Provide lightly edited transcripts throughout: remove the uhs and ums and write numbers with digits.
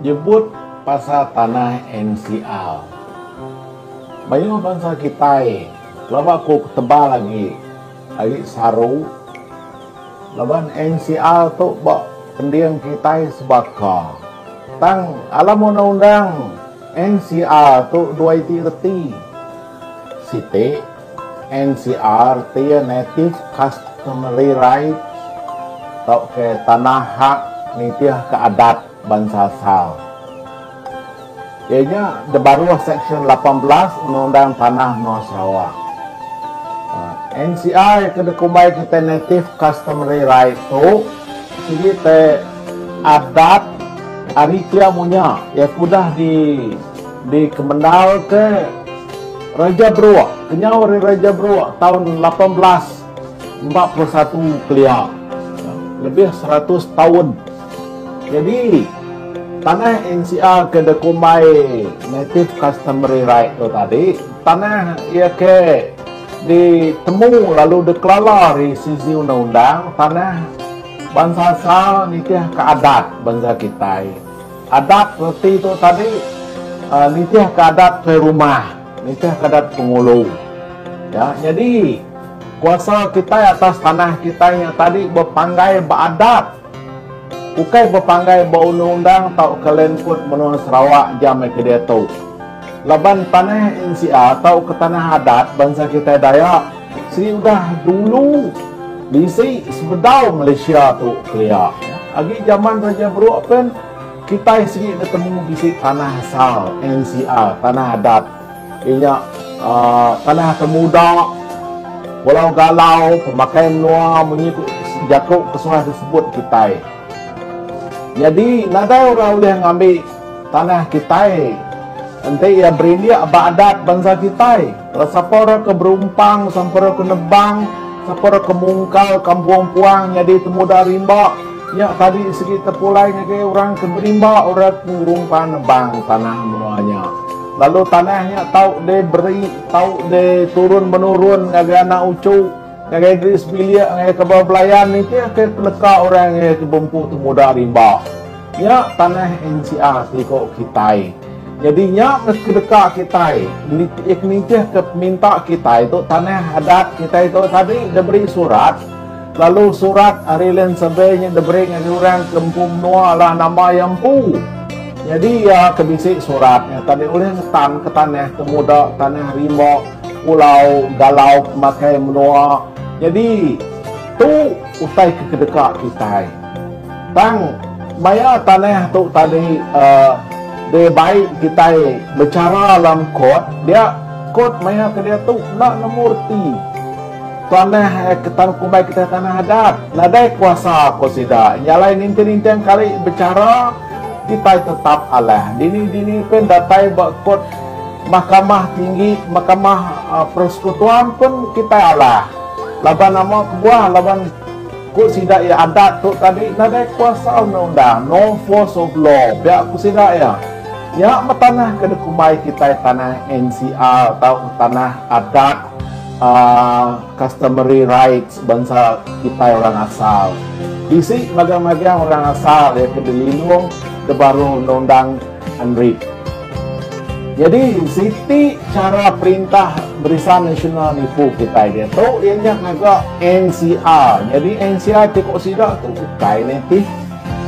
Nyebut pasal tanah NCR. Mayuh bansa kitai pelaba ku tebal agi agi saru laban NCR tu ba pending kitai sebaka. Tang alam undang-undang NCR tu dua iti reti. Siti, NCR ti iya Native Customary Rights tauka tanah hak nitihka adat bansa asal. Iya nya dibaruh Seksyen 18 Undang-Undang Tanah Menua Sarawak. NCR ke dikumbai kitai Native Customary Right tu sigi te adat ari kia munya iya ke udah di dikemendarka Raja Brooke kenyau ari Raja Brooke taun 1841 kelia lebih 100 taun. Nyadi tanah NCR ke dikumbai Native Customary Right tu tadi tanah iya ke ditemu lalu dikelala ari sisi undang-undang tanah bansa asal nitihka adat bansa kitai. Adat reti tu tadi nitihka adat tuai rumah, nitihka adat pengulu. Ya, nyadi kuasa kitai atas tanah kitai nya tadi bepanggai ba adat. Ukai bepanggai ba undang-undang tauka Land Code menua Sarawak jam ke diatu. Laban tanah NCR tauka tanah adat bansa kitai Dayak sigi udah dulu bisi sebedau Malaysia tu kelia. Agi jaman Raja Brooke pen kitai sigi ditemu bisi tanah asal NCR, tanah adat iya nya uhh tanah temuda, Pulau Galau, pemakai menua munyi ku jaku ke suah disebut kitai. Nyadi nadai orang ulih ngambi tanah kitai enti iya berindik ba adat bansa kitai. Lalu sapa orang ke berumpang, sapa orang ke nebang, sapa orang ke mungkal kampung puang nyadi temuda rimba, nya tadi sigi tepulai ngagai orang ke berimba, orang ke ngerumpang nebang tanah menua nya. Lalu tanah nya tau diberi, tau diturun menurun ngagai anak uchu, ngagai diri sebilik, ngagai kaban belayan nitih ke peneka orang ke bempu temuda rimba. Nya tanah NCR siku kitai. Nyadi nya meh kedeka kitai nitihka peminta kitai tu tanah adat kitai tu tadi diberi surat lalu surat ari land survey nya diberi ngagai orang ke empu menua lah nama iya empu. Nyadi iya ke bisi surat nya tadi ulih ngetanka tanah temuda, tanah rimba, pulau galau pemakai menua. Nyadi tu utai ke kedeka kitai. Tang maya tanah tu tadi uhh dibai kitai bechara dalam court dia court maya ke diatu enda nemu reti tanah ke tang kumbai kitai tanah adat nadai kuasa ko sida nya alai ninting-ninting kali bechara kitai tetap alah dini-dini pen datai ba court mahkamah tinggi mahkamah persekutuan pen kitai alah laban nama kebuah laban Ku sida iya adat tu tadi nadai kuasa undang-undang, no force of law, pia ku sida iya. Nya meh tanah ke dikumbai kitai tanah NCR tauka tanah adat uhh customary rights bansa kitai orang asal. Bisi magang-magang orang asal iya ke dilindung ke baruh undang-undang Unread. Nyadi siti chara perintah Barisan Nasional nipu kitai diatu iya nya ngaga NCR. Nyadi NCR ti ko sida tu ukai Native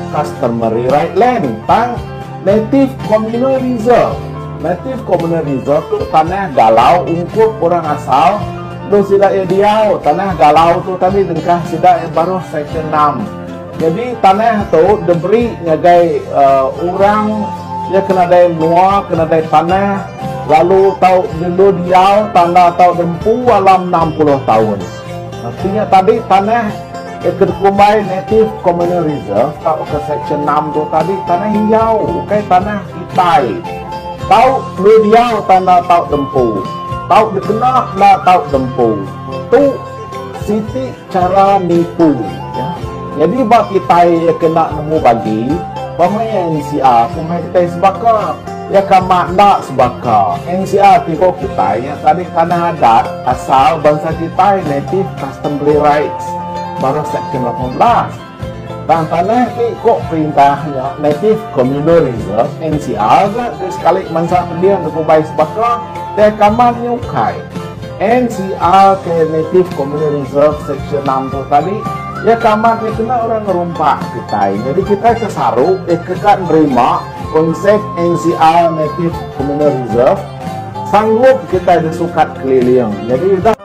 Customary Right Land tang Native Communal Reserve. Native Communal Reserve tu tanah galau ungkup orang asal endur sida iya diau. Tanah galau tu tadi dengkah sida iya baruh Section 6. Nyadi tanah tu diberi ngagai orang iya ke nadai menua, ke nadai tanah lalu tau endur diau tanda tau dempu alam 60 taun. Reti nya tadi tanah iya ke dikumbai Native Communal Reserve tauka Section 6 tu tadi tanah injau ukai tanah kitai. Tau endur diau tanda tau dempu. Tau dikena enda tau dempu. Tu siti Chara nipu ya. Nyadi ba kitai iya ke enda nemu bagi, ba maya NCR kumbai kitai sebaka. Iya ke amat enda sebaka. NCR ti ko kitai nya tadi tanah adat asal bansa kitai Native Customary Rights baruh Section 18. Tang tanah ti ko perintah nya Native Communal Reserve, NCR, ga ti sekali mansa pending dikumbai sebaka teh kaman nya ukai. NCR ke Native Communal Reserve Section 6 tu tadi iya kaman dikena orang ngerumpak kitai. Nyadi kitai ke saru eh ke ka nerima konsep NCR Native Communal Reserve sanggup kitai disukat keliling. Nyadi udah.